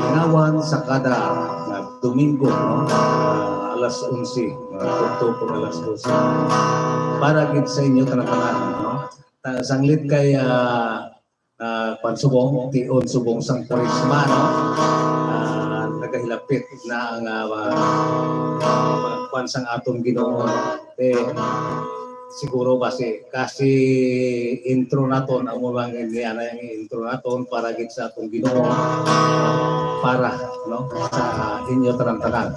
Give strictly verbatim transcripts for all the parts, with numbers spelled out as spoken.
Kalingawan sa kada, ah, Domingo, no? Ah, alas onse, ah, tubtob alas doce. Para gid sa inyo tanan-tanan, no? Ta-, sanglit kay, ah, ah, kwan subong, tion subong sang Kwaresma, no? Ah, nagahilapit na ang, ah, ah, kwan sang aton Ginoo. Eh, siguro basi, kasi intro naton, amo lang ini, ana, ang intro naton para gid sa aton Ginoo, para, no, sa inyo tanan-tanan.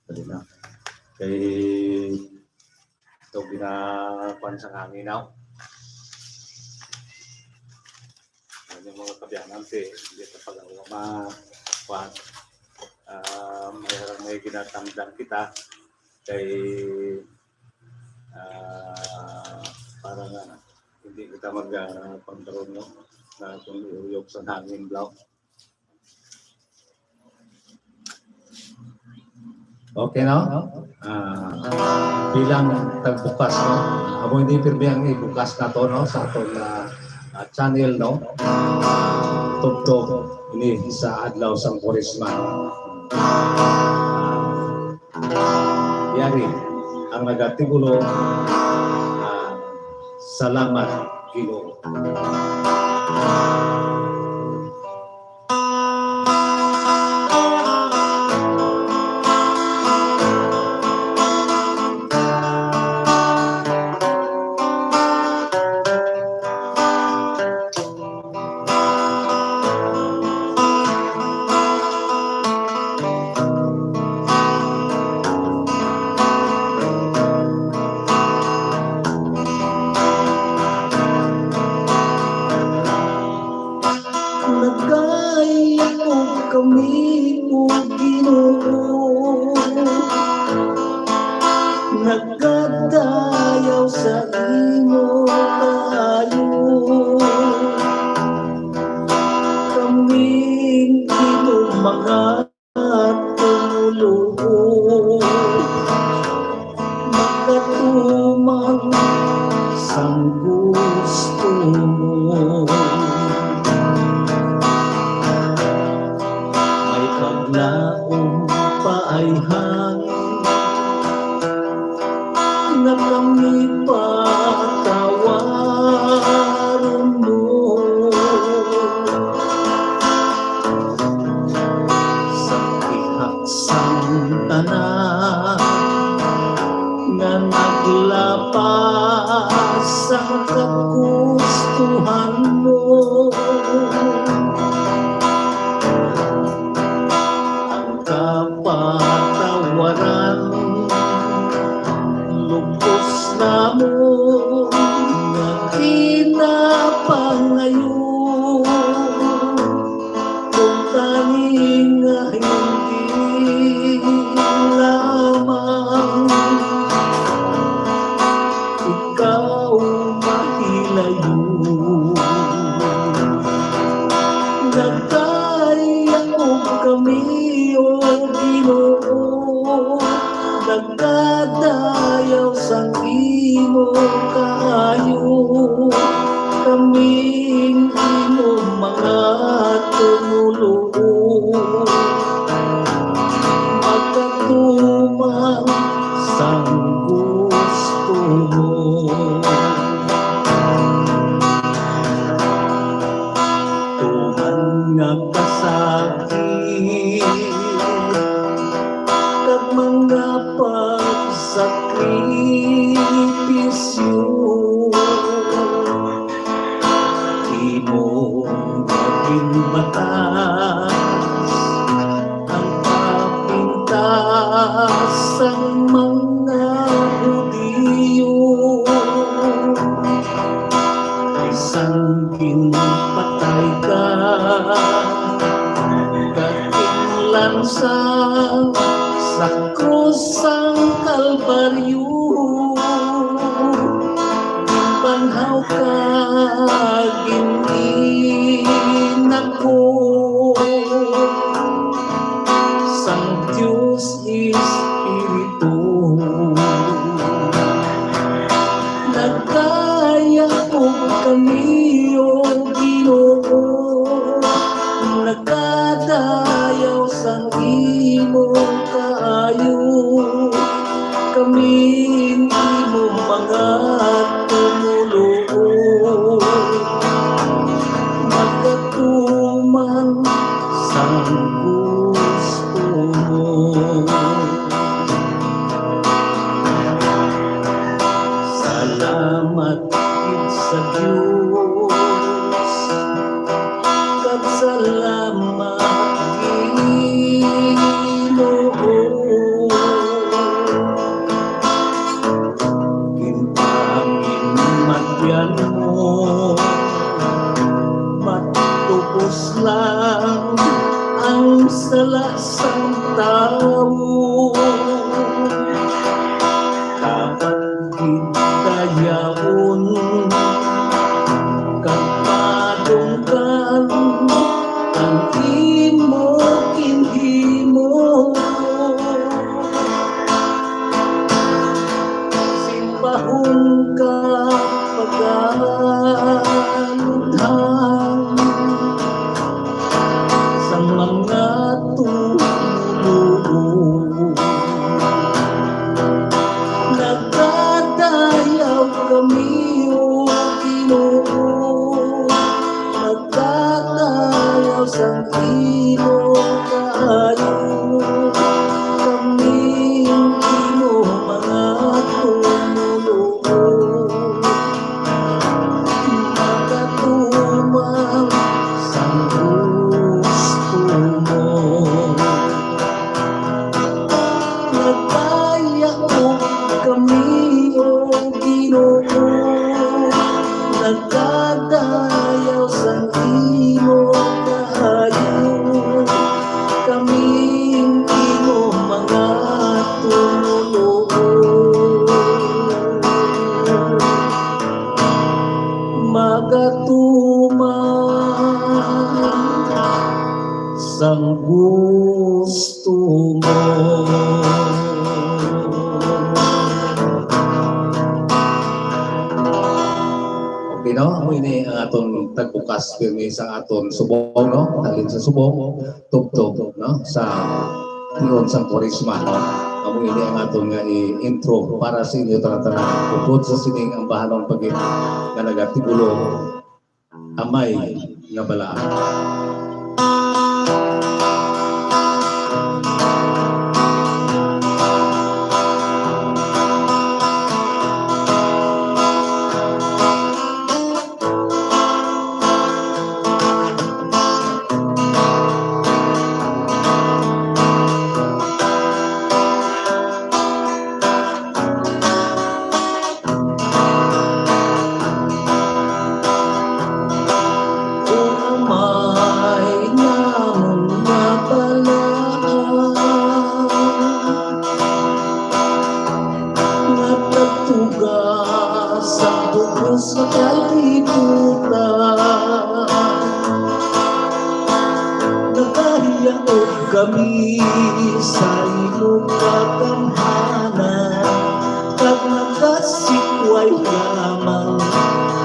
Dali na. Kay ito ginakuan sa hangin, no? Ano yung mga kabiyanan, te? Hindi ka pag-awa ma-, kuan. Ah, may, may ginatamdam kita kay, ah, para nga hindi kita mag, ah, pagkaroon, no? Na kung iuyog sa hangin, bro. Okay, no? Ah, bilang tagbukas, no? Amo ini pirmi ang ibukas nato, no, sa aton, ah, ah, channel, no? Tubtob ini sa adlaw sang Kwaresma. Yari ang nagatibulo, ah, salamat, Ginoo. Nagayakog kami, O Ginoo, nagadayaw sa imo kaayo. Kaming imo mga tumoluo, makatumang sang gusto mo. May paglaom pa ay hangin nga kami patawaron mo. Sa pihak sang tanan nga naglapas sa kagustuhan mo, ang kapatawaran lubos namon nga ginapangayo. Kung tani nga hindi lamang ikaw mahilayo. Nagkayakog kami, O Ginoo, nagkadayaw sang imo kaayo. Kaming imo mga tumoluo, makatumang sang gusto mo. Tuman nga kasakit kag mga pagsakripisyo, imo nga ginbatas ang kapintas sang mga Hudiyo. Bisan ginpatay ka, kag ginlansang sa krus sang Kalbaryo, ginbanhaw ka, gin-inako sang Dios Espiritu. Nagkayakog kami, O Ginoo, sala sang tawo. Dapat gid dayawon, kag madunggan ang imo ginhimo. Simbahon ka pagkaluthang sang mga tumoluo. Nagkadayaw kami, O Ginoo, nagkadayaw sang imo kaayo. Kami imo mga tumoluo, makatuman sang gusto mo. Nagkadayaw kami, O Ginoo, nagkadayaw sang imo kaayo. Kami imo mga tumoluo, magatuman sang gusto mo. Okay, no? Amo ini ang aton tagbukas pirmi sa aton subong, no? Halin sa subong, tubtob, no? Sa tion sang Kwaresma, no? Amo ini ang aton nga i-intro para sa inyo tanan-tanan. Upod sa sining ambahanon pa gid nga nagatigulo, Amay nga Balaan. O Amay namon nga Balaan, nga nagtuga sa bug-os nga kalibutan, nagahiyaog kami sa imo kagamhanan, kag nagasikway lamang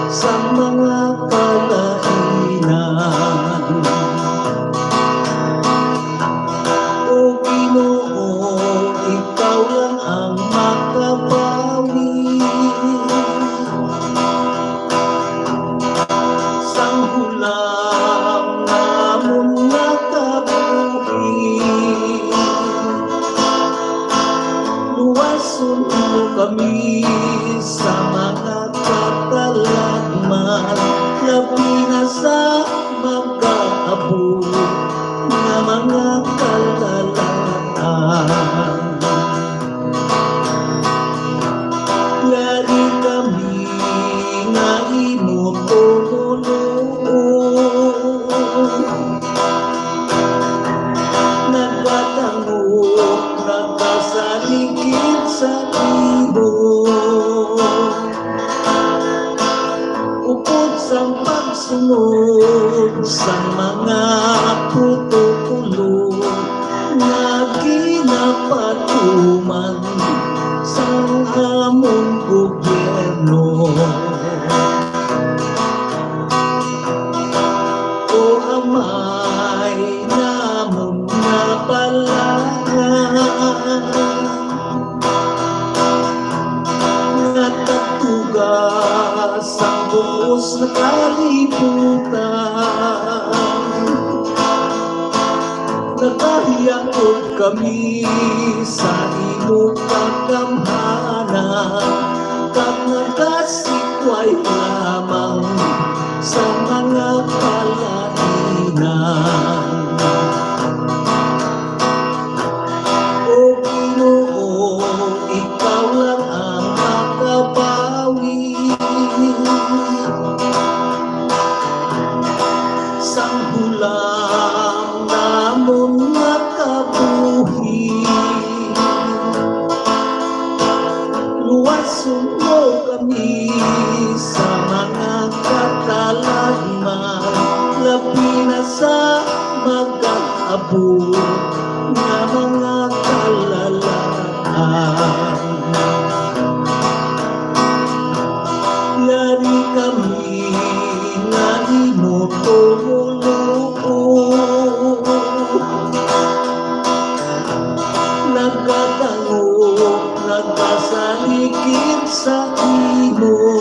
sa mga kalainan. O Ginoo, ikaw lang ang makabawi sang hulam namon nga kabuhi. Luwason mo kami sa mga katalagman, labi na sa mag-aabot nga mga kalalaan. Yari kami nga imo tumoluo, nagkatangog, nagkasalikid sa imo. Upod sang pagsunod sa mga protokolo nga ginapatuman sang amon gobyerno. O Amay namon nga Balaan, nga nagtuga sa bug-os nga kalibutan, nagahiyaog kami sa imo kagamhanan, kag nagasikway lamang sa mga kalainan. O Ginoo, ikaw lang ang makabawi sang hulam namon nga Abot nga mga kalalaan. Yari kami nga imo tumuluo. Nagkadangog, nagkasalikid sa imo.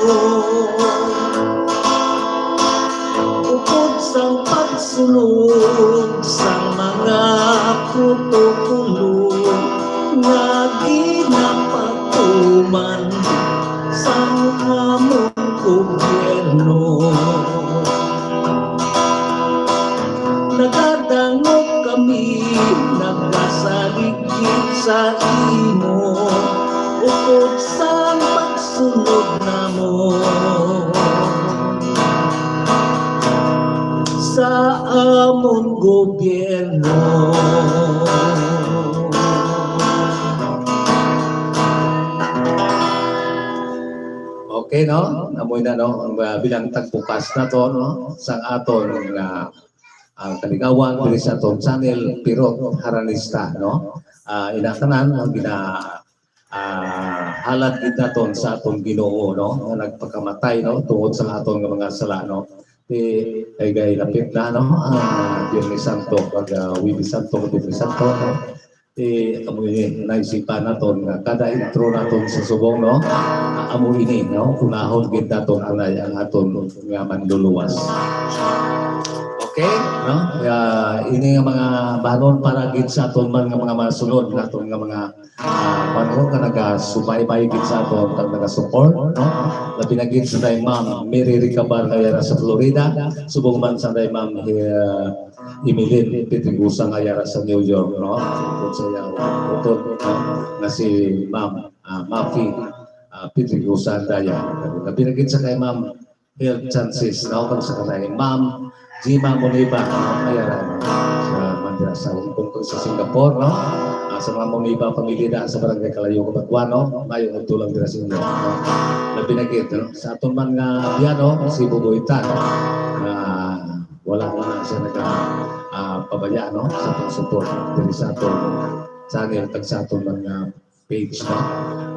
Upod sang pagsunod sang mga protokolo nga ginapatuman sang among gobyerno. Nagadangog kami, nagasaligid sa imo, upod sang pagsunod namo sa amon gobyerno. Okay, no? Amo na, no? Ang, ah, bilang tagbukas na to, no? Sa aton nga, ah, kaligawan diri sa aton channel, Pirot Haranista, no? Ah, ina tanan ang gina-, ah, halad gid naton sa aton Ginoo, no? Nga nagpakamatay, no? Tungod sa aton nga mga sala, no? Ti, kay, kay lapit na, no? Ang Biyernes Santo, pag, ah, Huwebes Santo, Biyernes Santo, no? Ti, amo ini, naisipan naton nga kada intro naton sa subong, no? Ah, amo ini, no? Unahon gid naton anay ang aton nga manluluwas. Okay, no? Kaya ini nga mga banon para gid sa aton man nga mga masunod naton nga mga, ah, banon nga nagasubaybay gid sa aton kag nagasupport, no? Labi na gid sa day Ma'am Mary Ricabar nga yara sa Florida, subong man sa day Ma'am, eh, Emeline Petrigosa nga yara sa New York, no? Sa iya utod, no? Nga si Ma'am, ah, Mafi, ah, Petrigosa Daya. Labi na gid sa kay Ma'am Health Chances, no? Kag sa kanay Ma'am Jima Moniba, no? Nga yara, no? Sa Manila, sa Hong Kong, kag sa Singapore, no? Ah, sa mga Moniba pamilya na sa Barangay Kalayo, Cabatuan, no? Maayong udto lang dira sa inyo, no? Labi na gid, no? Sa aton man nga abyan, no? Si Buboy Tan, no? Ah, wala man na siya naga, ah, pabaya, no? Sa pag-support diri sa aton channel kag sa aton man nga page, no?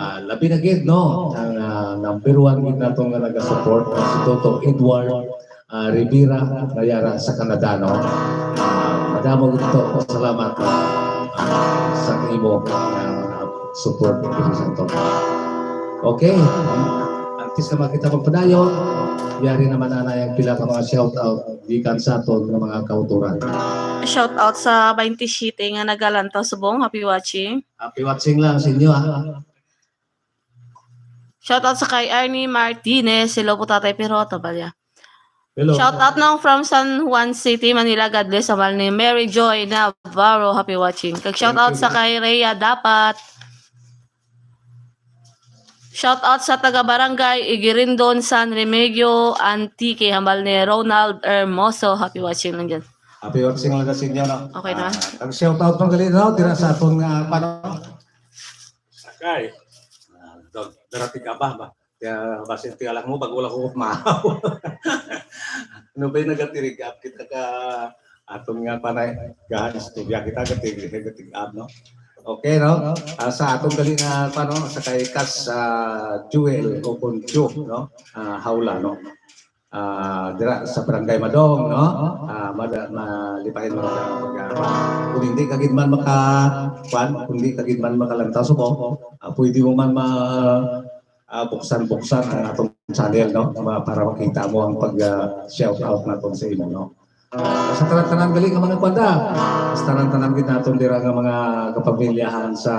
Ah, labi na gid, no? Ang, ah, number one gid nato nga naga-support, si Toto Edward, ah, Rivera, nga yara sa Canada, no? Ah, madamo gid to, salamat, ah, sa imo, ah, support diri sa ato. Okay. Antes na makita magpadayon, yari naman anay ang pila ka mga shout out gikan sa aton nga mga kautoran. Shout out sa twenty-seven nga nagalantaw subong. Happy watching. Happy watching lang sa inyo, ha. Shout out sa kay Ernie Martinez. Hello po, Tatay Pirot. Balya. Hello. Shout out nang from San Juan City, Manila. God bless. Amal ni Mary Joy Navarro. Happy watching. Kag shout out sa kay Rhea Dapat. Shout out sa taga Barangay Igirindon, San Remigio, Antique, hambal ni Ronald Hermoso. Happy watching lang dyan. Happy watching lang sa inyo, no? Okay naman. Ah, ang shout out pang gali, no? Dira sa atong, ah, pano? Sakay. Ah, do-, darating ka ba, ba? Kaya basi tingala mo, bago lang ko kumahaw. Ano ba yung nagatirig up? Kita ka, aton nga panay, gahan istorya kita, gatig-, gatig up, no? Okay, no? Ah, sa atong gali nga, pano, sa kay Kas, ah, Jewel o Concho, no? Ah, Hawla, no? Ah, dira sa Barangay Madong, no? Ah, mada-, malipayon mo na pag, ah, kung hindi ka gid man maka-, kwan, kung hindi ka gid man makalantaw subong, ah, pwede mo man ma-, ah, buksan-buksan ang atong channel, no? Ma-, para makita mo ang pag, ah, shout out naton sa imo, no? Ah, sa tanan-tanan gali nga mga kwanda, sa tanan-tanan gid naton dira nga mga kapamilyahan sa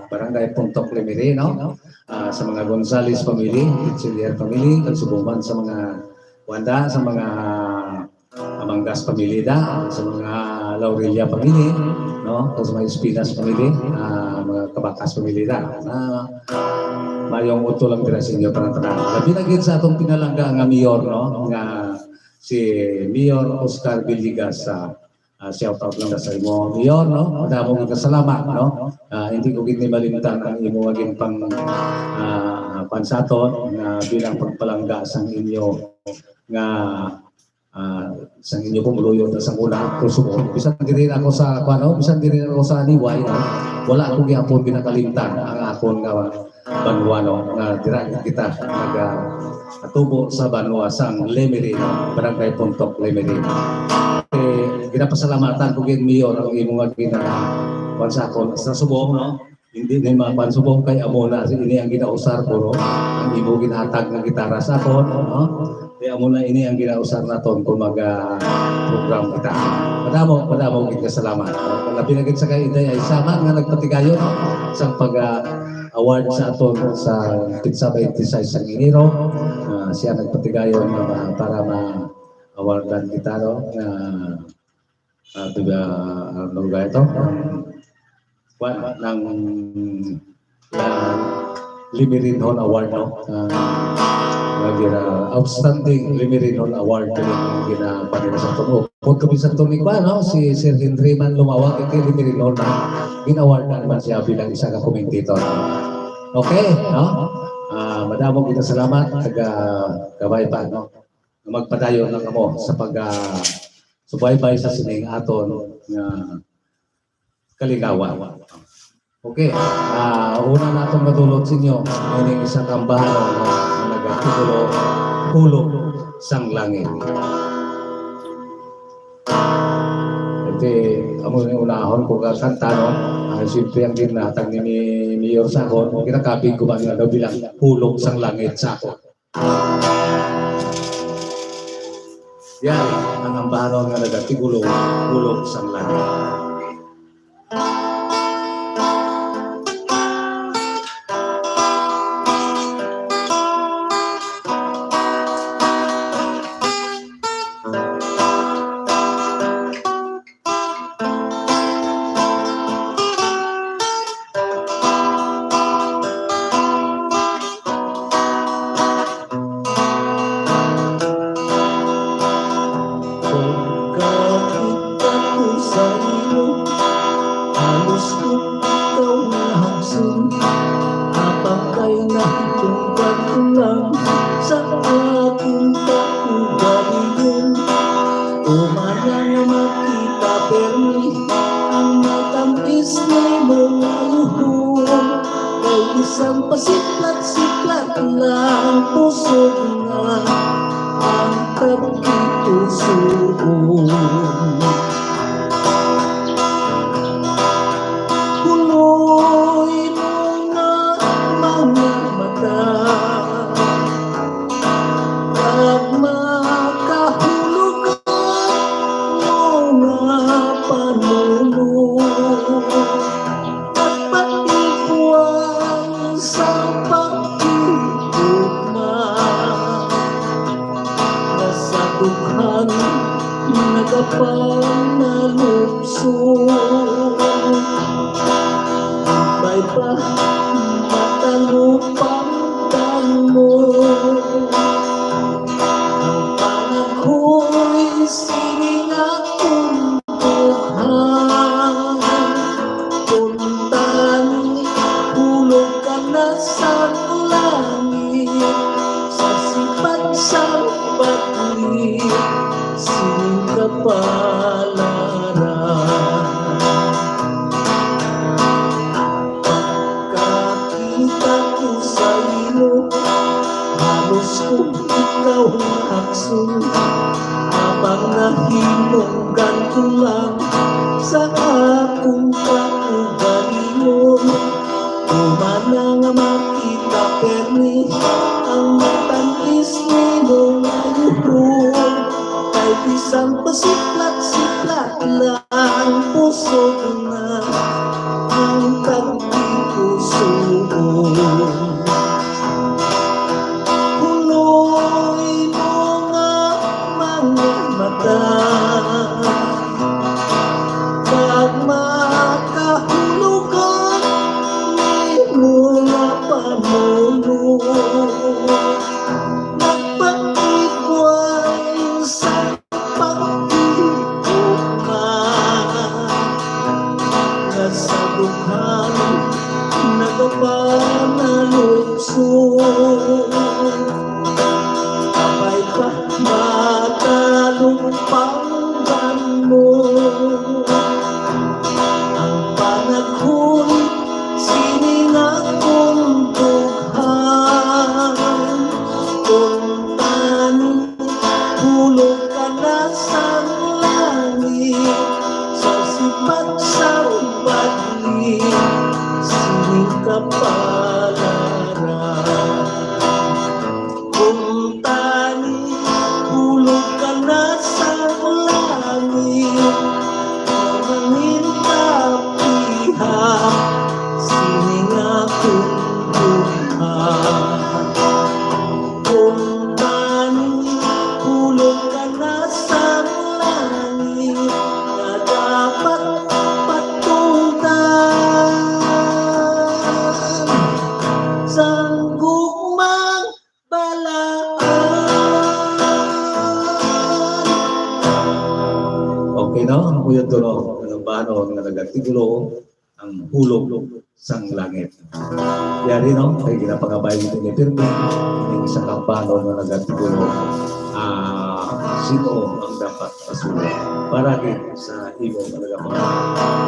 Barangay Puntok Limiri, no? Ah, sa mga Gonzales family, Pichilier family, kag subong man sa mga kwanda, sa mga Amangas family da, sa mga Laurella family, no? Kag sa mga Espinas family, ah, mga Cabacas family da. Ah, mayong udto lang dira sa inyo tanan-tanan. Labi na gid sa atong pinalangga nga mayor, no? Nga si Mayor Oscar Villegas, ah, ah, shout out lang sa imo, Mayor, no? Madamo nga salamat, no? Ah, hindi ko gid ni malimtan ang imo nga ginpang, ah, pansaton nga bilang pagpalangga sang inyo nga, ah, Sang inyo pumuluyo ta sang una, Kosovo. Bisan diri na ako sa, kuwan, no? Bisan diri na ako sa Niway, no? Wala ko gyapon ginakalimtan ang akon nga banwa, no? Nga dira kita nagatubo sa banwa sang Lemery, no? Barangay Puntok, Lemery. Eh, ginapasalamatan ko gid, Mayor, ang imo nga gina-, kuwan sa akon, sa subong, no? Hindi ni mapan subong kay amo na ini ang ginausar ko, no? Ang imo ginhatag nga gitara sa akon, no? Kay amo na ini ang ginausar naton kung mag, ah, program kita. Madamo, madamo gid nga salamat. Labi na gid sa kay Inday Aisha man nga nagpatigayon, no? Sa pag, ah, award sa aton sa petsa twenty-six sang Enero. Ah, siya nagpatigayon nga ma-, para ma-awardan kita, no? Nga, ah, taga, ano ba ito? Kuwan, ng, ah, Lemery Hall Award, no? Ah, nag-, ah, Outstanding Lemery Hall Award, kaya ang ginapanira sa tubo. Kung kami sa tunig ba, no? Si Sir Henry man lumawag, ito yung Lemery Hall na gin-award na naman siya bilang isa ka commentator. Okay, no? Ah, madamo kita salamat, taga Kabay pa, no? Magpadayon na kamo sa pag, ah, subaybay sa sining aton nga kalingawan. Okay, ah, una natong madulot sa inyo, ining isa ka ambahanon nga nagatitulo, Hulog sang Langit. Ito, amo ni unahon ko nga kanta, no? Ah, siyempre, ang ginatag ni Mi-, Mayor sa akon, ginakapig ko ba nga daw bilang Hulog sang Langit sa akon. Yari ang ambahanon nga nagatigulo, Hulog sang Langit. Pagkakita ko sa imo, halos ko ikaw nahagsun. Apang kay nahitungkad ko lang sa akon kaugalingon. Umana nga makita permi ang matamis nimo nga luhod. Kay bisan pa siplat-siplat lang, kusog na ang tagipusoon. Punoy mo nga mga mata, kag makahulog ang mga panuno. Nagpatiguang sa pagtugma, nga sa dughan nagapanalukso. Bay pa, matalupang mo ang panaghoy sining akon dughan. Kuntani, hulog ka na sa langit, sa sipat sa bagli sining kapalaran. Pagkakita ko sa imo, halos ko ikaw nahagsun. Apang nahinungdan ko lang sa akong kaugalingon. Umana nga makita permi ang matamis nimo nga luhod. Kay bisan pa siplat-siplat lang, kusog na ang tagipusoon. Punoy mo nga mga mata, kag makahulog ang imo nga pamuno. Nagpatiguang sa pagtugma, pangdan mo. Ang panahon sini nga akong dughan, kung tani hulog ka na sang langit, sa sipat sang bagli, sining kapalaran. Kung tani hulog ka na sa langit, manintapiha sining akong dughan. Kung tani hulog ka na sa langit, nga dapat patungdan sang gugmang balaan. Okay, no? Ang uyod to, no? Ang banon nga nagatigulo ang hulog sang langit. Yari, no? Kay ginapangabay ni Pirmi, ining isa ka banon nga nagatigulo, ah, sino ang dapat pasulo? Para gid sa imo nga nagapangabay.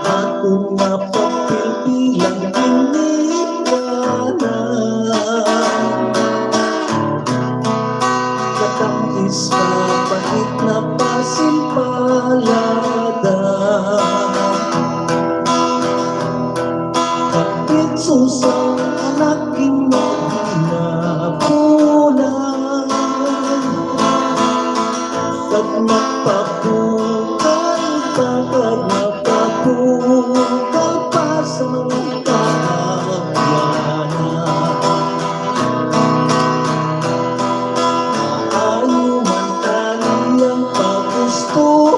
Akon mapapil bilang ginikanan. Katamis na pait na pasimpalada. Kapit susang anak ginabulan. Kag nagpabukal pa, kag nagpabukal pa sa mga kaabyanan. Maayo man tani ang pagusto-gusto.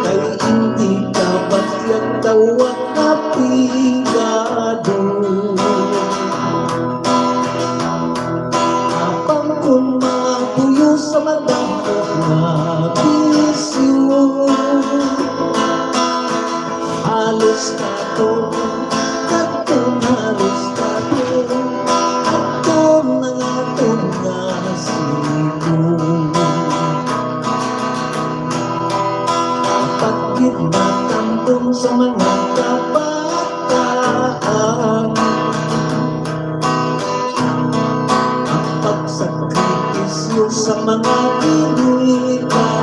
Kay hindi ka batyag tawag nga pigado. Apang kon mabuyo sa madamo nga bisyo, halos katon, katon, halos katon, katon ang aton nga sigo. Pagkit matambong sa mga kabataan, ang pagsakripisyo sa mga ginikanan.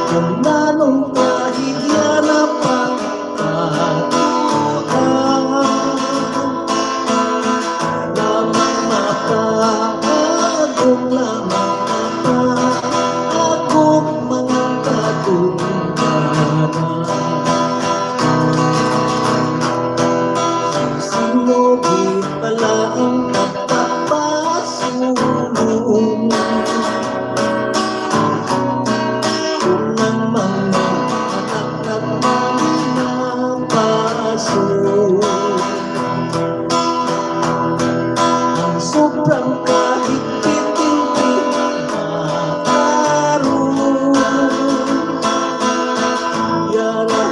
Kung nanong kahigya na pag-atuan, lamang mapaagong, lamang mapaagong mga katungkanan. Sino gid bala ang nagpapasulong? Kung ang mga anak nagmalinapaso, ang sobrang kahigpit hindi makaroon. Yara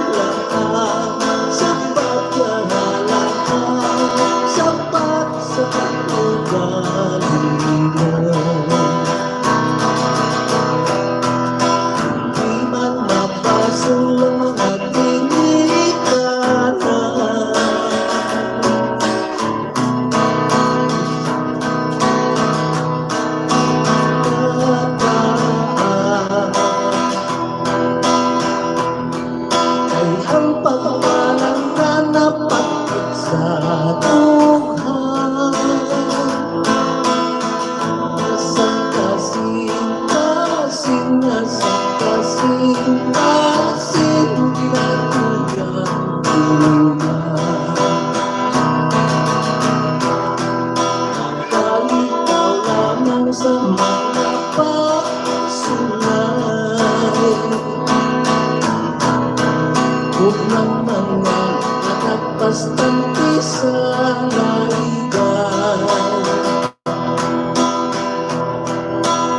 Ng mga anak bastante sa lahigan.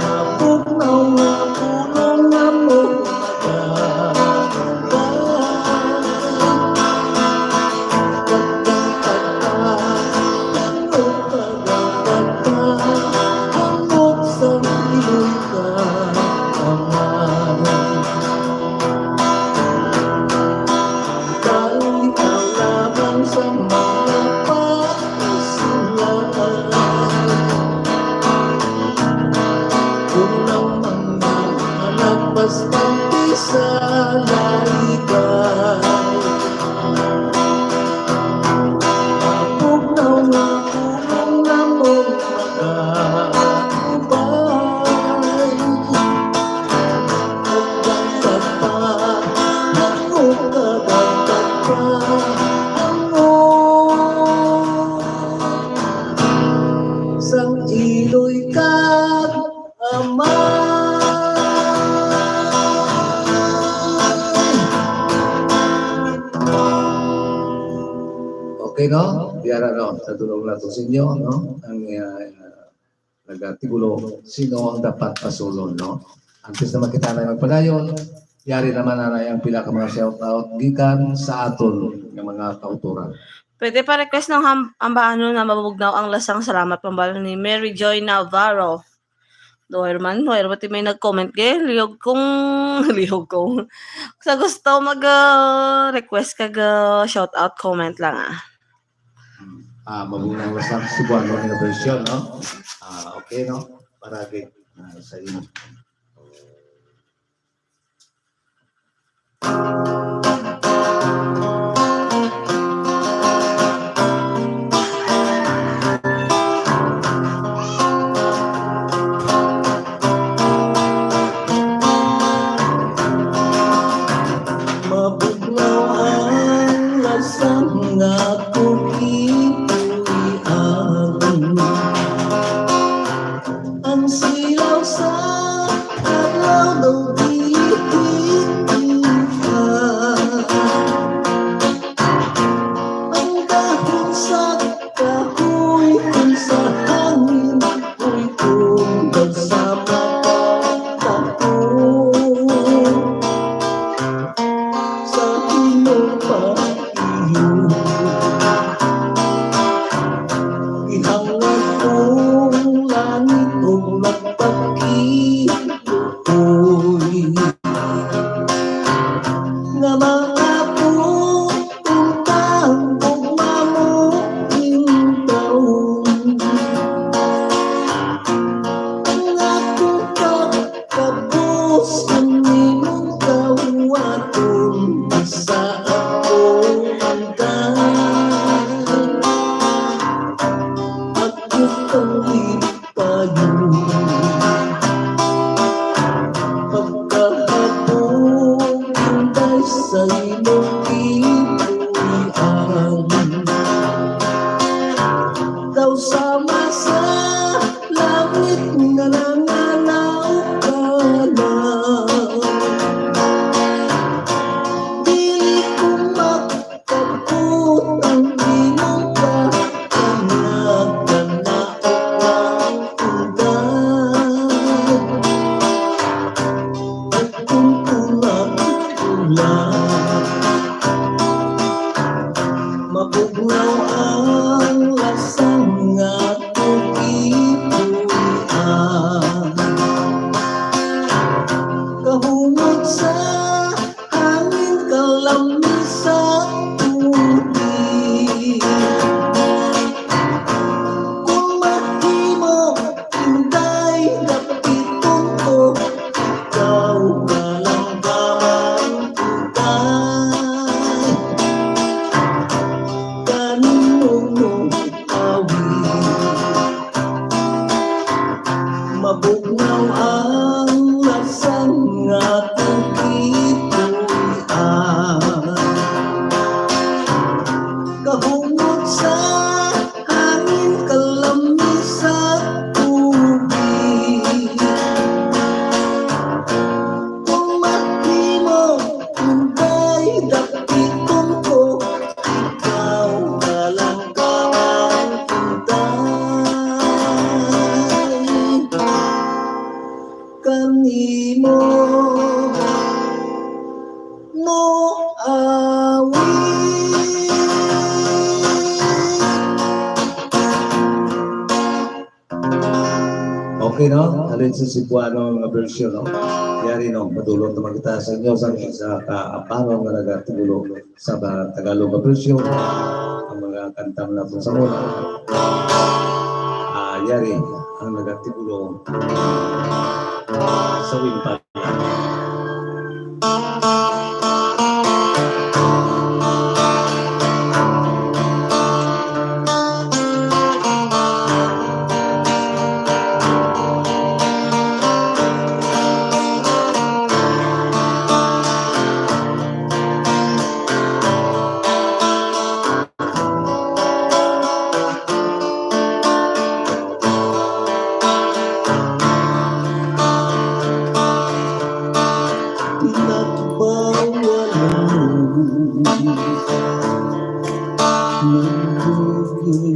Mabugnaw nga pulong nga mo magabay. Pagkakata, ang pagkakata, ang sa iloy ka, Amay. Dali ka lamang sa mga pagkasulat. Kung ang mga anak bastante sa lahigan. Mabugnaw nga pulong nga mo magabay. Sang iloy kag amay. Okay, no? Yara, no? Sa tulong nato sa inyo, no? Ang, uh, nagatigulo, sino ang dapat pasulon, no? Antes na makita na magpadayon, yari naman na ang pila ka mga shout-out gikan sa aton nga mga kautoran. Pwede pa request ng ham-, ambaanon na mabugnaw ang lasang salamat pambal ni Mary Joy Navarro. Duhay man, duhay man ti may nag-comment, ge. Lihog kong, lihog kong. Sa gusto mag, ah, request kag, ah, shout out, comment lang, ah. Ah, mabunang basta Cebuano nga version, no? Ah, okay, no? Para di, ah, sa inyo. Mabugnaw ang lasang nga kugian. Ang silaw sa adlaw daw di kita. Ang dahon sa kahoy kung sa hangin, uy, kung daw sa mga tapo. Sa imong pag-iyo, gihangad kong langit ug nagpakig-, Uy, nga mga putong tambok mamuintaw. Ang akong pagkabus ang imong kawaton sa akong andan. Agyo kang payo. Pagkahapon, Inday, sa imong gipuy-an. Daw sama sa langit nga nanganawkana. Dili ko mak- Pagkut ang imong kapanagkanaok ang ugat. At kung tunag-ulan, mabugnaw ang lasang nga kugipuy-an. Kahumot sa hangin, kalamisa, tubig. Kung mahimo, Inday, dapiton ko, ikaw ka lang ba ang ugat? mo awit. Okay, no? Halin sa Cebuano nga version, no? Yari, no? Madulot naman kita sa inyo sa isa ka aparon nga nagatulo sa mga Tagalog nga version. Ang mga kanta na sa muna. Ah, yari, ang nagatulo sa Wimpal. Pinagbawalan mo, nagugin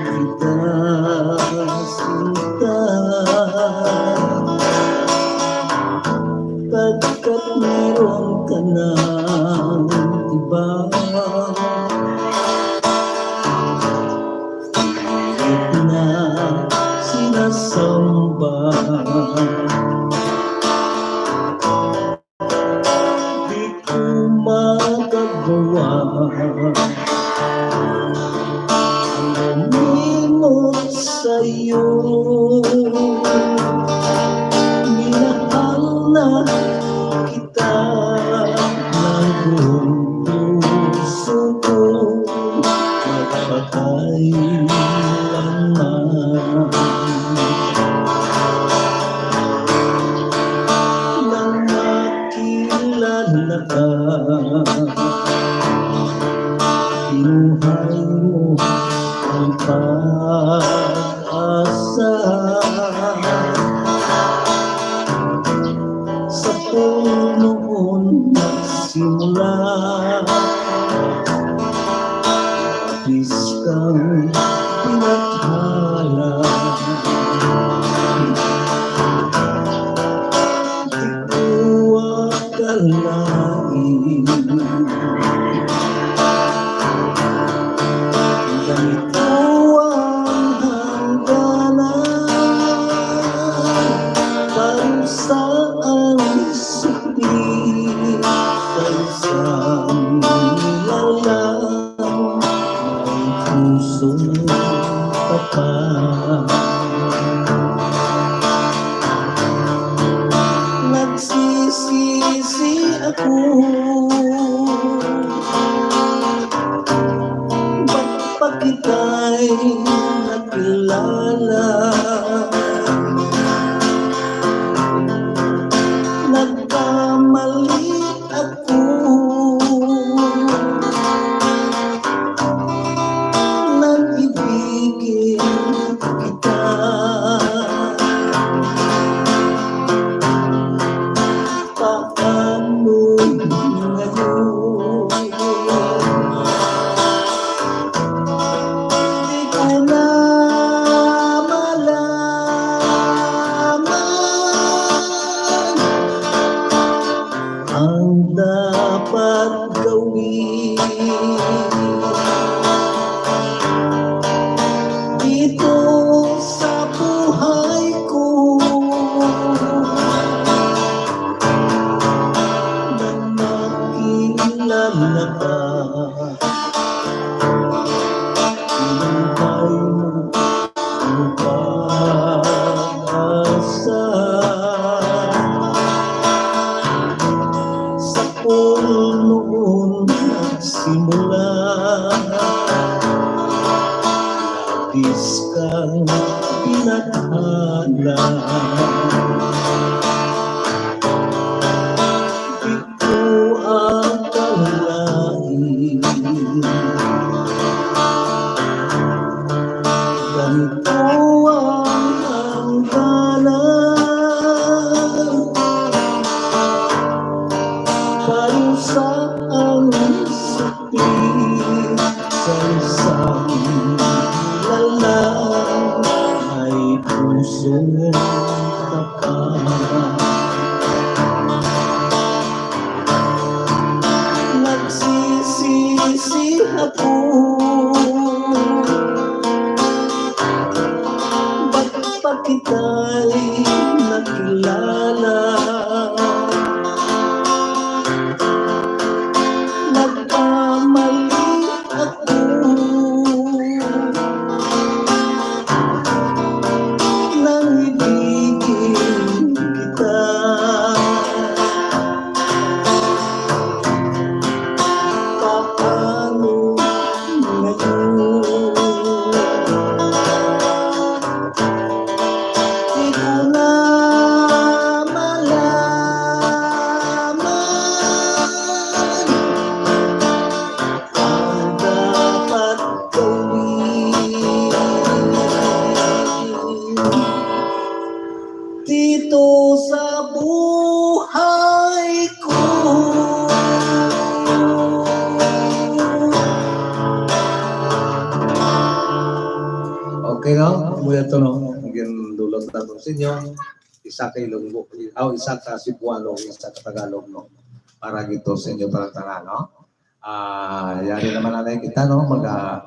kita, sinta. Pagkat meron ka ng iba, pilit na sinasamba. Di ko magagawa ang lumimot sa'yo. Minahal na kita ng buong puso ko, magpakailanman. Nang makilala ka, kinuhay mo ang pag-asa. Sa puno nagsimula, biskang pinaghala. Di ko akalain, ganito ang hangganan. Parusa ang sukli sa isang nilalang may pusong tapat. Nagsisisi ako, ba't pa kita'y nakilala? Nagkamali ako, nang ibigin kita. Paano ngayon? Di ko na malaman ang dapat gawin. Dito sa buhay ko, nang makilala ka, pinantay mo ang pag-asa. Sa puno noon nagsimula, labis kang pinaghala. Di ko akalain, ganito ang hangganan. Parusa ang sukli sa isang nilalang may pusong tapat. ako. Ba't pa kita'y nakilala? Nagkamali ako nang ibigin kita. Paano ngayon? Di ko na malaman ang dapat gawin. Dito sa buhay ko. Okay, no? Mula to, no? Ang gindulot nato sa inyo, isa ka Ilonggo, aw, isa ka Cebuano, isa ka Tagalog, no? Para gito sa inyo, para tanan, no? Ah, yari naman na kita, no? Mag, ah,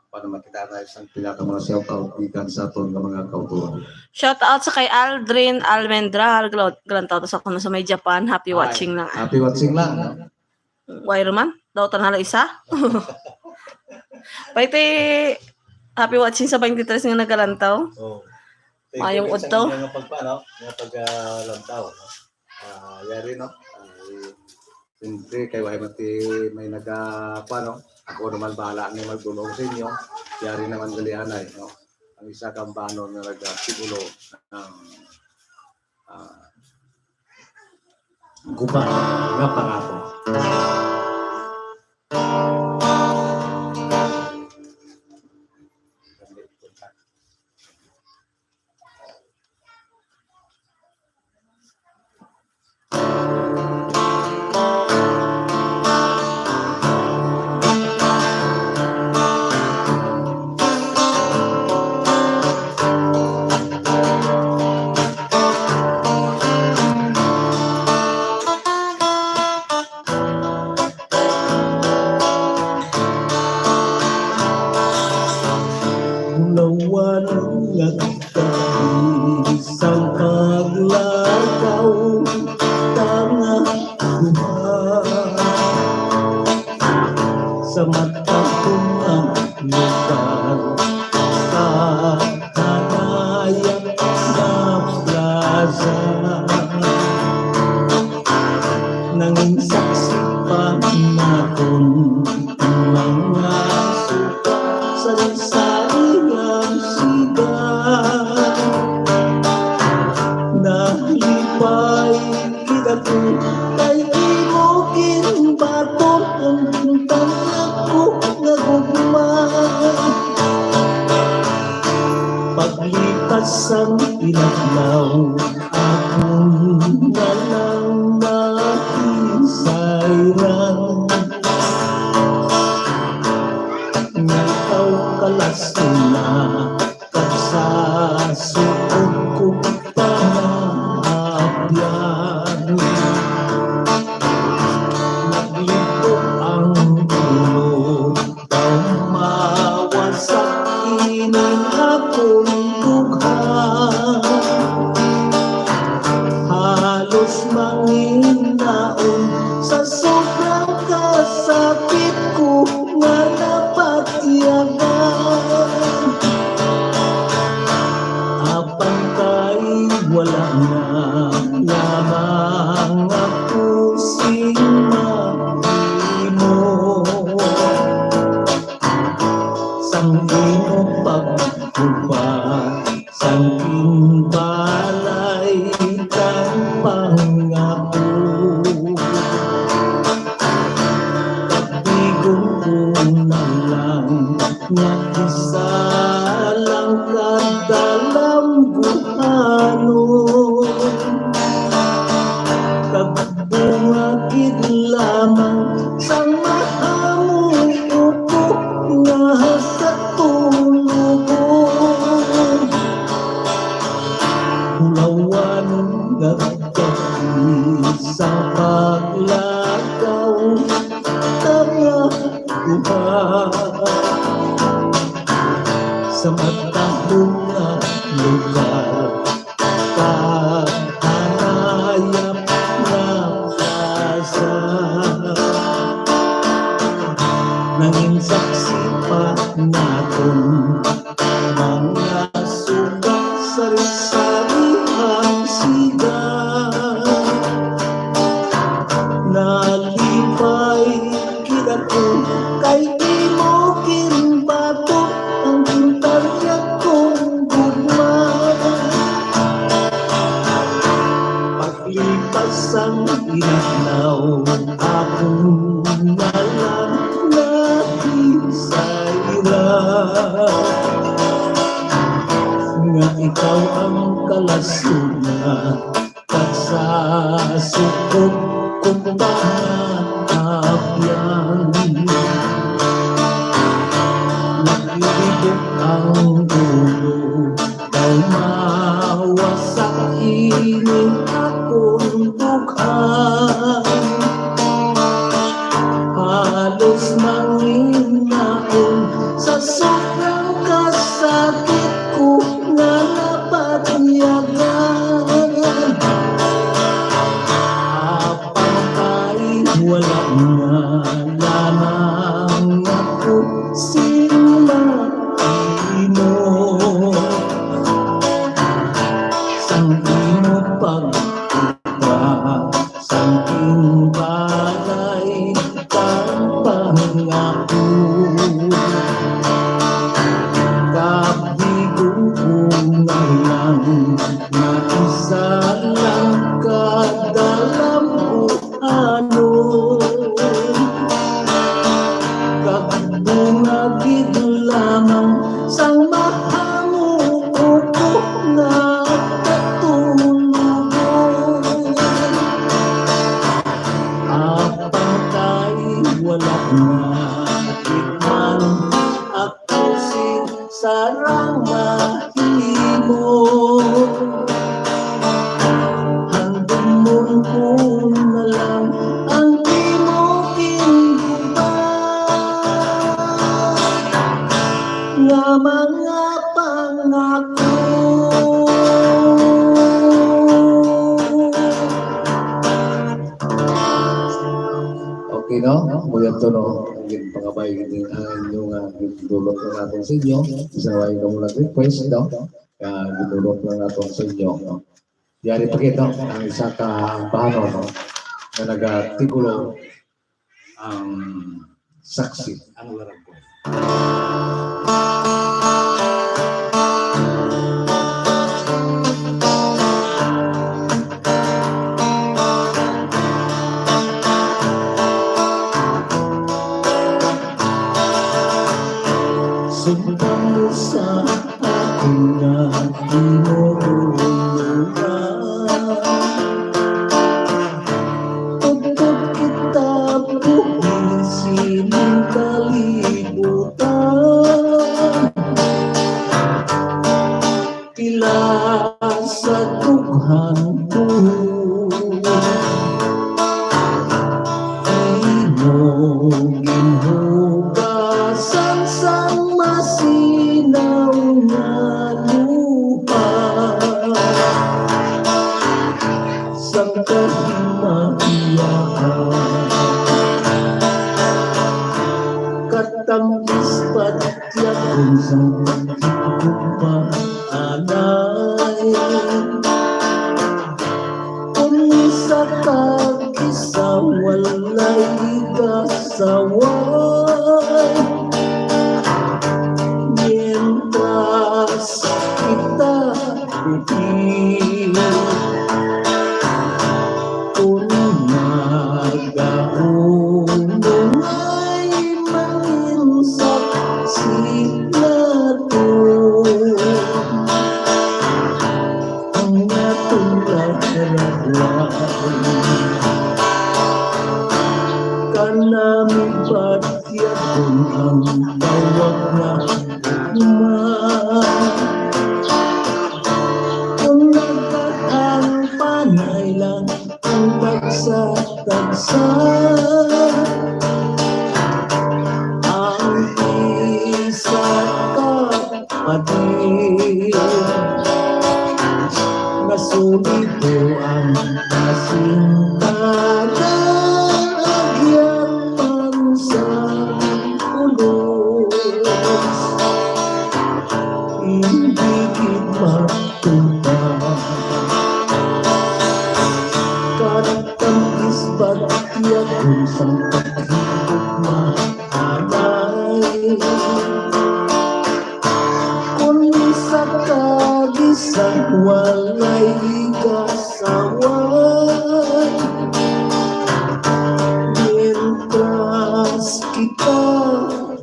paano makita na isang pinaka mga shout out gikan sa aton nga mga kauturan. Shout out sa kay Aldrin Almendral, glo-, galantaw to sa kuno sa may Japan. Happy Ay, watching lang. Happy watching lang, no? Why man? Daw tan hala isa? Paiti, happy watching sa twenty-three nga nagalantaw. Oh. Thank you Mayong sa udto. Inyo nga pagpa-, no? Nga pag, ah, lantaw, no? Ah, yari, no? Ay, siyempre, kay wala man ti may naga-, pa, no? Ako naman bahala ni magdunong sa inyo. Yari naman gali anay, no? Ang isa kang banon nga naga-, sigulo ng, ah, guba nga pangako. Bulawan nga gabi sang paglakaw, tanga duha sa mata ko nga lugar, sa Tanaya nga plaza. Nangin saksi pa naton mga suka, sari-sari ang siga. Nalipay kita ko kay imo ginbaton ang tangak ko nga gugma. Paglipas sang inadlaw, ako na lang makinsayran. Nga ikaw kalas na, kag sa suod ko pangaabyan. Naglibog ang ulo, daw mawasak ining akong dughan. Halos manginaon sa sobrang kasakit ko nga napatyagan. Apan kay wala na lamang ako sing mahimo sang imo pagkupa, sang ginbalay kang pangako. Pagbigon ko na lang nga isa lang ka dalamguhanon, kag bunga gid lamang sang mahamong upo nga katulog. Bulawan nga gabi sa paglakaw, tanga Sa matahom nga lugar, kahanayap nga plaza, nangin saksi pa naton mga sugat, sari-sari ang siga. Nalipay gid ako kay imo ginbato ang gintarya kong gugma. Paglipas sang inadlaw, akon na lang nahisayra nga ikaw ang kalasuna, kag sa sukog kong pangaabyan. Naglibog ang ulo, daw mawasak ining akon dughan. Halos manginaon sa sobrang kasakit ko nga napanyagan. Apang kay wala na lamang ako sing mahimo. Sang imo pagkuha, sang imo balay kang pangako. Kabigon ko na lang nga isa lang ka dalam ko ano. Kag bunga gid lamang sang mahamo ko nga katulog. Apang kay wala na gid man ako sing sarang mahimo. Handumon ko na lang ang imo ginguba nga mga pangako. Okay, no? Mao to, no? Ang ginpangabay, gid ang inyo nga gidulot na naton sa inyo. Bisan wala kamo nag-request, no? Nga gidulot na naton sa inyo, no? Yari pa kita, ang isa ka bahanon, no? Nga nagatitulo ang Saksi, ang laragway. Sumpa mo sa akon nga tinuruan. Tubtob kita buhi sining kalibutan. Pila sa dughan ko imo ginhugasan sang masinaw nga luha. Sang kahimahiyaan, katang ispat Tiyagon sang pagkigugma anay. Kon isa kag isa walay kasaway, mientras kita buhi. Kon nagaumungay mangin saksi nato ang aton kalaglagan. Kanami ba Tiyagon ang tawag nga gugma. Kon nagkaangpanay lang ang tagsa-tagsa, kita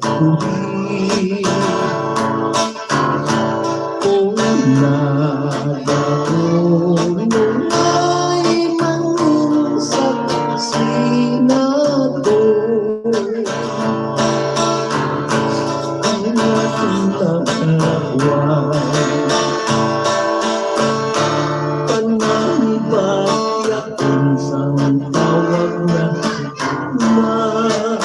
buhi. Kung nagahulog ay mangin sa Senado, ang nagaway pananibaya. Unsang tawag na ma-,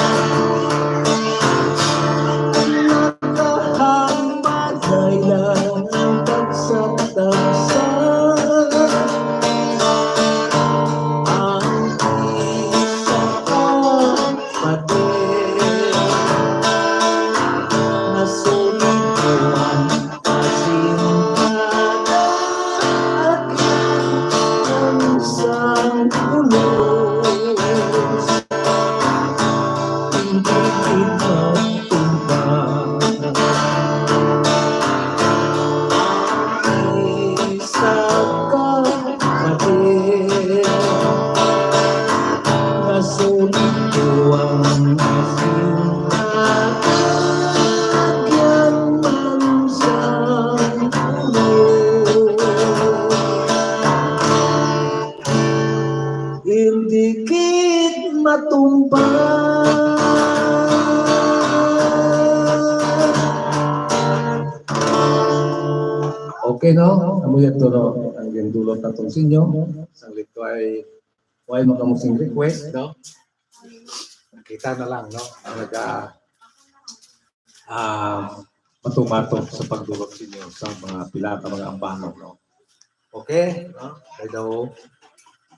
nakahambalay lang ang tagsa-tagsa. Ang isa ka pader nga sulit ko ang Asin kada agyan sang pulos, hindi gid matumba. Ang isa ka pader nga sulit ko ang asin. Agyan man sang ulo, hindi gid matumba. Okay, no? Amo yan to, no? Ang gindulot naton sa inyo. Sanglit ko ay, why mo kamo sing request, no? Kita na lang, no? Ang naga-, ah, matumato sa pagdulot sa inyo sa mga pila ka mga ambanon, no? Okay, no? Kay daw,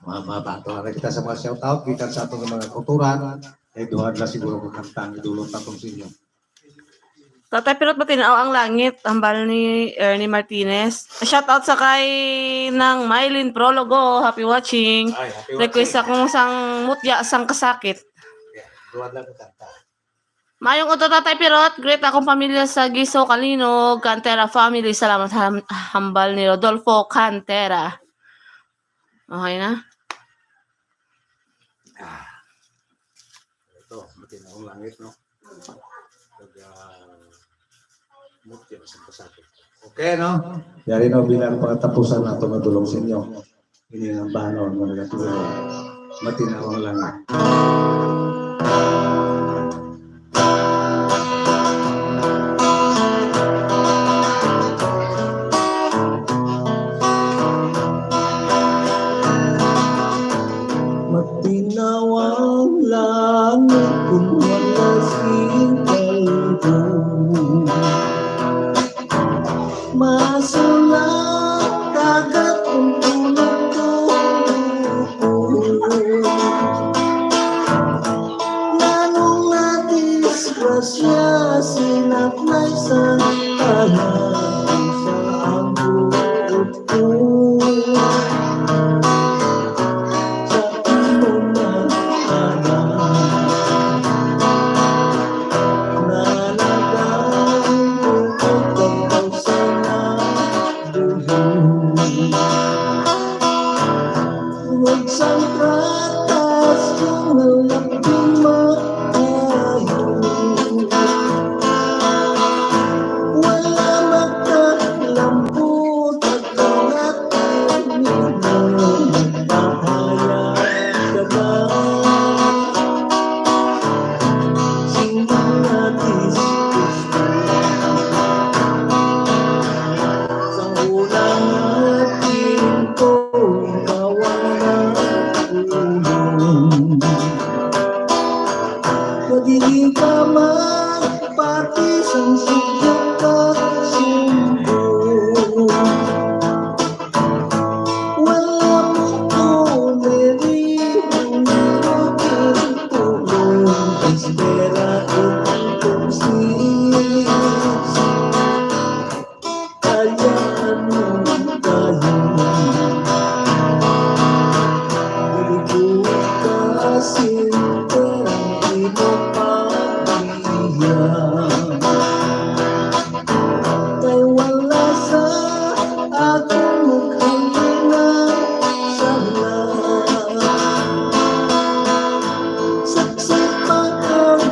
mga, mga bato. Ano kita sa mga shout out, gikan sa aton mga kauturan, kay duha na siguro ko kantang idulot naton sa inyo. Tatay Pirot, Matinaw ang Langit, hambal ni Ernie Martinez. Shout out sa kay Nang Mylene Prologo, happy watching. Ay, happy Request watching. Akong sang mutya, sang kasakit. Yeah, duha lang ko kanta. Mayong udto, Tatay Pirot. Greet akong pamilya sa Giso, Calinog, Cantera family. Salamat, ham-, hambal ni Rodolfo Cantera. Okay na? Ah. Ito, Matinaw ang Langit, no? Pag, ah, mutya sa kasakit. Okay, no? Yari na bilang pangatapusan nato nga dulong sa inyo. Ini ang ambanon nga nagatulong. Matinaw ang Langit. Matinaw ang langit kung wala sing kalbo. Masul ang dagat kung tulog ko. Nganong nadisgrasya, sinaklay sa tanan sa ang buot ko. Sa imo na, anak, nalagang buot ang kausa na. Huwag sang tratas kung ang lambing maayo. Wala magkalampot at pangatin nimo, nagpahayag ka ba? Sing mga diskus Sa unang nga tiempo, ikaw ang nag-ulong. Nga dili ka magpati sang sugya ka sumbong. Wala mo ko neri, ang imo pagtulong, espera entonces. Kaya ano tayo? Dili ko kasinta ang imo pagbiya. Kay wala sa akong maghalina sala. Saksi pa ang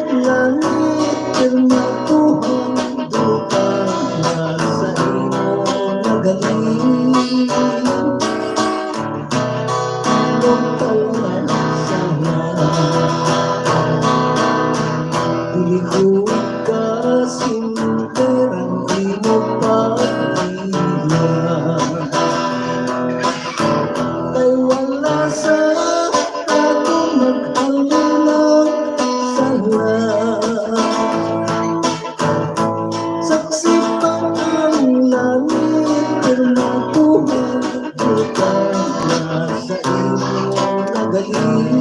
Ikot ka, sinter ang imo pagbiya. Kay wala sa aton maghalunag sala. Saksi pa ang langit, pero mabuhay ko ka na sa imo nagaling.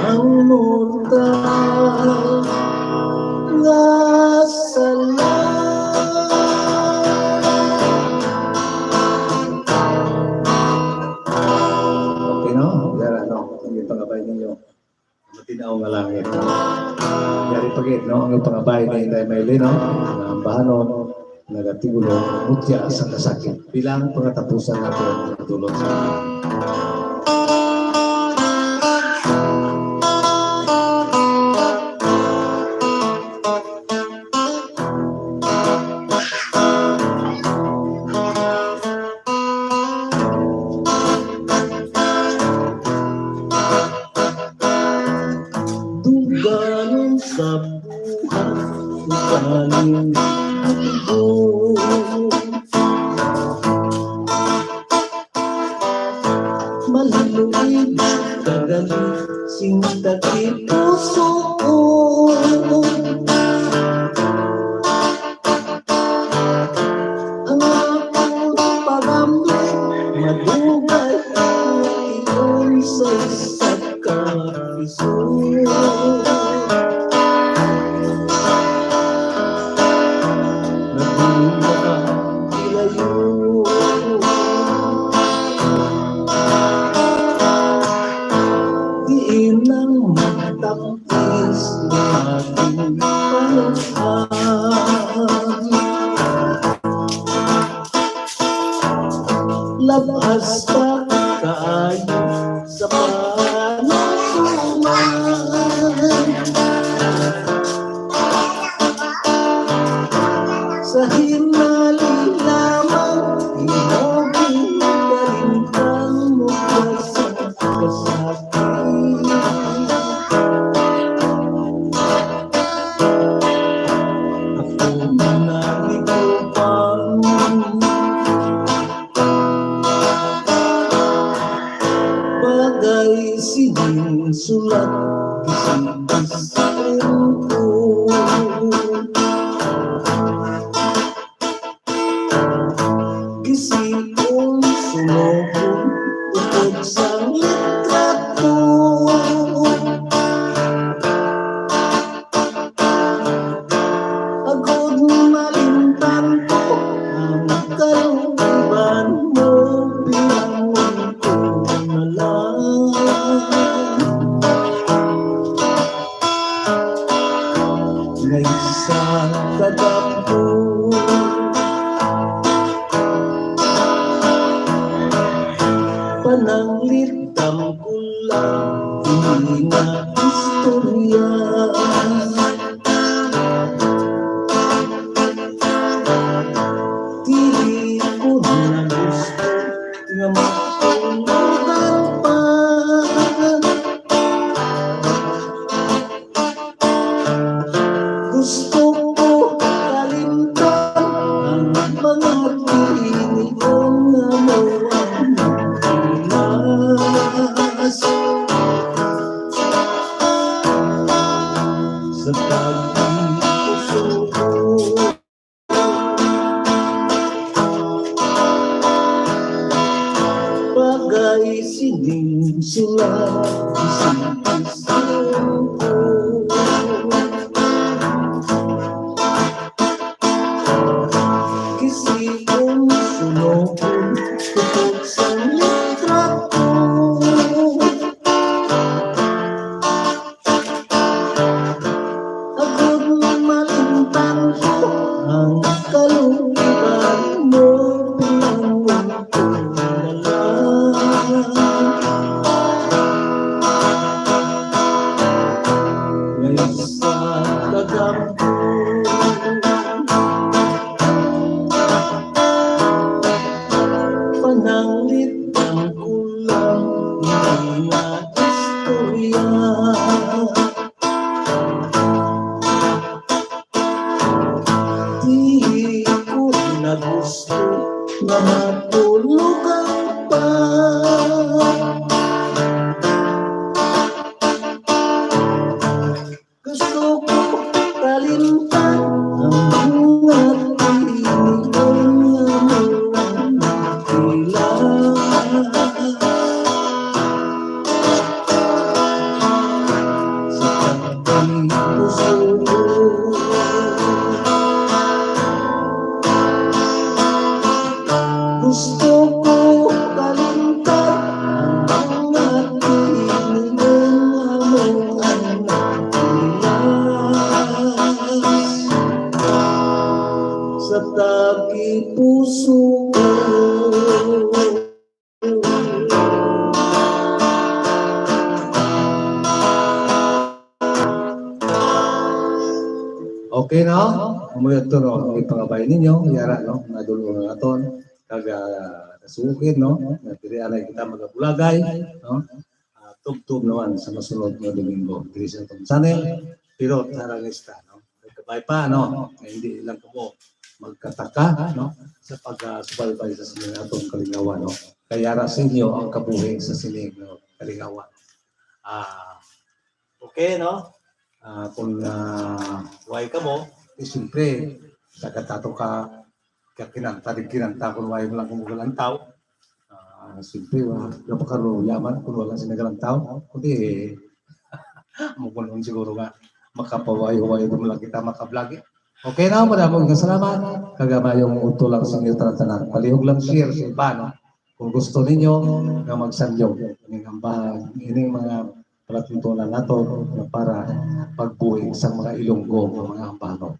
Ang mortal nga sala. Okay, no? Yara, no? Ang ipangabay ninyo. Matinaw nga langit. Yari pa gid, no? Ang ipangabay ni Inday Maylin, no? Nga ang bahanon, nagatigulong, mutya sa kasakit. Bilang pangatapusan natin ang tulong sa Duganon sa buhat, ugaling dugo. Maluluid, kagalit, sing takit puso. Ang akon pagamit, madugay, iyon sa isa ka piso. Nagdula ka ilayo. Diin ang magtapis nga aking panahon. Labas pa kaayo sa panagtuman. Sa hinali lamang, imo ginkalimtan mo ka sa kasakit. Ako na nalikupan. Bagay sining sulat, gisikis ko. Gisikon, sunogon, upod sang litrato. Agod malimtan ko ang kaluban mo, bilangon ko na lang. Nga isa ka dapo. Pananglitan ko lang ini nga istorya. Dili ko na gusto nga matulugan pa. Gusto ko kalimtan ang mga tiningon nga mo ang nagpilas sa pagpuso ko. Bagay sining sulat, isip-isip ko. Kisikon, sunogon, tupok sang litrato. Agod malimtan ko ang kaluban mo, pinangon ko na lang. Dili ko na gusto nga matulog ang pa. Gusto ko kalimtan ang mga tinugon nga mga tila. Sa pagpuso ko, gusto ko kalimtan ang mga tinugon nga mga tila. Sa tagipuso ko. Okay, no? Amo yun to, no? Ang ipangabay ninyo, yara, no? Nadul-ong naton, kag, ah, nasugid, no? Nga diri anay kita magabulagay, no? Ah, tubtob naman sa masunod nga Domingo diri sa atong channel, Pirot Aranista, no? Kabay pa, no? Nga hindi lang kamo magkataka, no? Sa pagsubaybay sa sining atong kalingawan, no? Kay yara sa inyo ang kabuhi sa sining, no, kalingawan. Ah, okay, no? Ah, kung, ah, way kamo, eh, siyempre, sa katato ka, ka kinanta, di kinanta, kung way mo lang kung magalantaw. Ah, siyempre, wa, napakaruya man kung wala sila galantaw. Kundi, eh, mukulon siguro nga, makapawayo-wayo mo lang kita, makablagi. Okay na, madamo nga salamat. Kag maayong udto lang sa inyo tanan-tanan. Palihog lang share sa iba, no? Kung gusto ninyo nga magsanjog, ining ambahan, ining mga palatuntunan nato nga para pagbuhi sa mga Ilonggo nga mga ambahanon.